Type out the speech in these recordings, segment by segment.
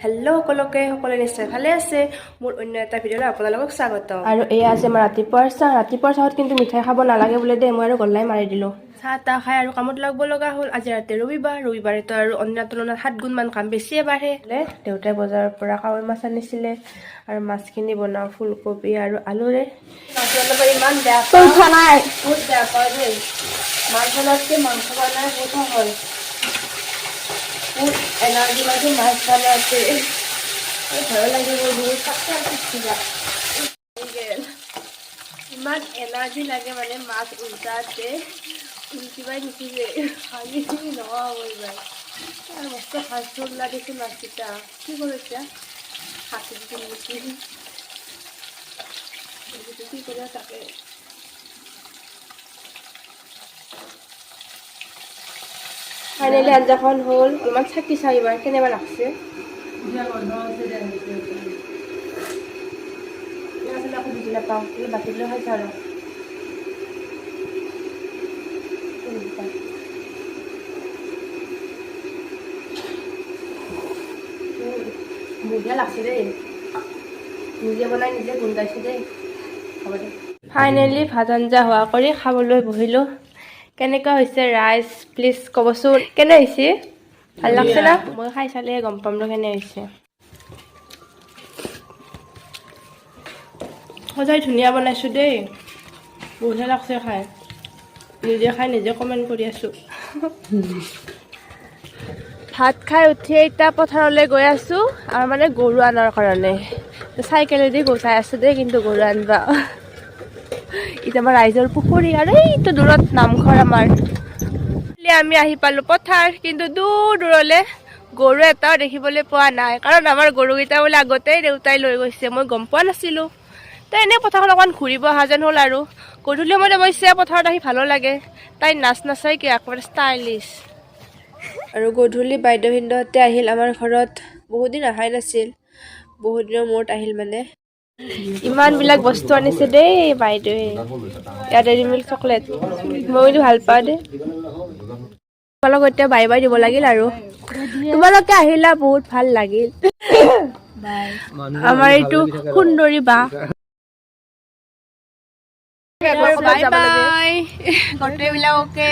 Hello' সকলোকে, সকলোৱে নিশ্চয় ভালে আছে। মোৰ অন্য এটা ভিডিঅ'লৈ আপোনালোকক স্বাগতম। আৰু এয়া আছে আমাৰ ৰাতিপুৱাৰ চাহ। ৰাতিপুৱাৰ চাহত কিন্তু মিঠাই খাব নালাগে বোলে দেই, মই আৰু গলাই মাৰি দিলোঁ। চাহ তাহ খাই আৰু কামত লাগব লগা হ'ল। আজি ৰাতি ৰবিবাৰ, ৰবিবাৰেতো আৰু অন্য তুলনাত 7 গুণমান কাম বেছিয়ে বাঢ়ে। দেউতাই বজাৰৰ পৰা কাৱৈ মাছ আনিছিলে আৰু মাছখিনি বনাওঁ ফুলকবি আৰু আলুৰে। মাছ বনাব ইমান বেয়া পাওঁ, নাই। বহুত বেয়া পাওঁ দেই। মাছ বনোৱাতকৈ মাংস বনাই বহুত সহজ। বহুত এনাৰ্জি লাগে মাছ বনাওঁতে। ভয় লাগিব বহুত। কিবা ইমান এনাৰ্জি লাগে, মানে মাছ উল্টাতে উল্টিবাই নুখুজে, ভাঙি চিঙি নোহোৱা হ'ব এইবাৰ। আৰু মস্ত ভাজ লাগিছে মাছকেইটা। কি কৰোঁ এতিয়া? হাতত দিম নেকি? কি কৰোঁ তাকে। ফাইনেলি আঞ্জাখন হ'ল। অলপমান চাকি চাওঁ এইবাৰ কেনেকুৱা লাগছে। আচলতে একো বুজি নাপাওঁ, কিন্তু বাকীবিলাক খাইছোঁ আৰু। বঢ়িয়া লাগছে দেই। নিজে বনাই নিজে গুণ গাইছোঁ দেই। হ'ব দে। ফাইনেলি ভাত আঞ্জা হোৱা কৰি খাবলৈ বহিলোঁ। কেনেকুৱা হৈছে ৰাইজ, প্লিজ ক'বচোন কেনে হৈছে? ভাল লাগছে না? মই খাই চালেহে গম পাম ন কেনে হৈছে। সদায় ধুনীয়া বনাইছোঁ দেই, বঢ়িয়া লাগছে খাই। নিজে খাই নিজে কমেণ্ট কৰি আছোঁ। ভাত খাই উঠি এতিয়া পথাৰলৈ গৈ আছোঁ আৰু মানে গৰু আনাৰ কাৰণে চাইকেলেদি যাই আছোঁ দেই, কিন্তু গৰু আনবা। এতিয়া আমাৰ ৰাইজৰ পুখুৰী আৰু এইটো দূৰত নামঘৰ আমাৰ। আমি আহি পালোঁ পথাৰ, কিন্তু দূৰ দূৰলৈ গৰু এটাও দেখিবলৈ পোৱা নাই, কাৰণ আমাৰ গৰুকেইটা বোলে আগতেই দেউতাই লৈ গৈছে, মই গম পোৱা নাছিলোঁ। তো এনেই পথাৰখন অকণমান ঘূৰিব অহা যেন হ'ল। আৰু গধূলি সময়ত অৱশ্যে পথাৰত আহি ভালো লাগে। তাই নাচ নাচাই কি একেবাৰে ষ্টাইলিছ। আৰু গধূলি বাইদেউ ভিনদেউহঁতে আহিল আমাৰ ঘৰত, বহুত দিন অহাই নাছিল, বহুত দিনৰ মূৰত আহিল। মানে ইমানবিলাক বস্তু আনিছে দেই বাইদেৱে। ইয়াত ডেইৰী মিল্ক চকলেট, মই কিন্তু ভাল পাওঁ দেই। তোমালোক এতিয়া বাই বাই দিব লাগিল। আৰু তোমালোকে আহিলা, বহুত ভাল লাগিল। আমাৰ এইটো সুন্দৰী বা। Bye bye গোটেইবিলাককে।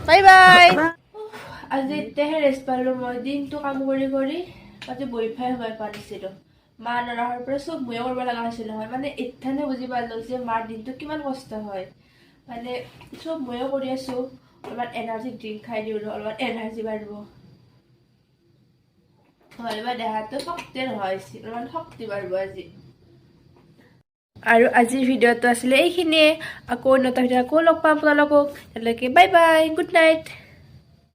Bye bye. আজি এতিয়াহে ৰেষ্ট পালোঁ মই। দিনটো কাম কৰি কৰি আজি বহি ফাই সোমাই পোৱা নাছিলোঁ। মা নৰাহাৰ পৰা চব ময়ে কৰিব লগা হৈছিল নহয়। মানে এতিয়াহে বুজি পালোঁ যে মাৰ দিনটো কিমান কষ্ট হয়। মানে চব ময়ে কৰি আছোঁ। অলপমান এনাৰ্জি ড্ৰিংক খাই দিওঁ, অলপমান এনাৰ্জি বাঢ়িব। নহ'লে দেহাটো শক্তিয়ে নোহোৱা হৈছে। অলপমান শক্তি বাঢ়িব আজি। আৰু আজিৰ ভিডিঅ'টো আছিলে এইখিনিয়ে। আকৌ অন্য এটা ভিডিঅ' আকৌ লগ পাম আপোনালোকক। তেতিয়ালৈকে বাই বাই, গুড নাইট।